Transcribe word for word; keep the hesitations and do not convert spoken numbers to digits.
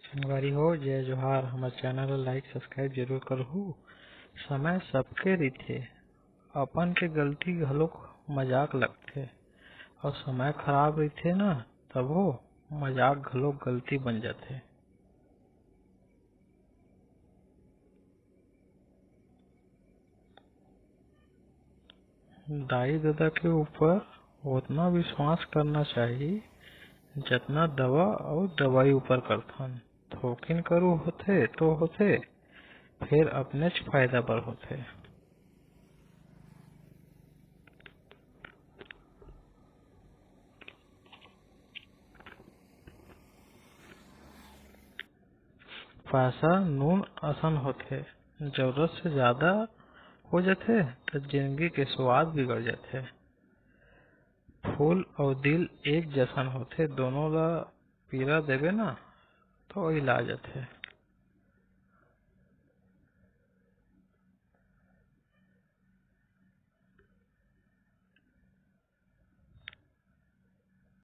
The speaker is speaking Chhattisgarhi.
संगवारी हो, जय जोहार। हमर चैनल ला like, subscribe जरूर करहू। समय सबके रहिथे, अपन के गलती घलोक मजाक लगथे, अउ समय खराब रहिथे ना, तभो मजाक घलोक गलती बन जाथे। दाई ददा के ऊपर ओतना विश्वास करना चाही, जतना दवा अउ दवाई ऊपर करथन। थोकिन करू होथे तो होथे, फेर अपनेच फायदा बर होथे। पैसा नून असन होथे, जरूरत से ज्यादा हो जाथे, त जिंदगी के स्वाद बिगड़ जाथे। फूल अउ दिल एक जसन होथे, दोनों ला पीरा देबे ना, तो इलाज आथे।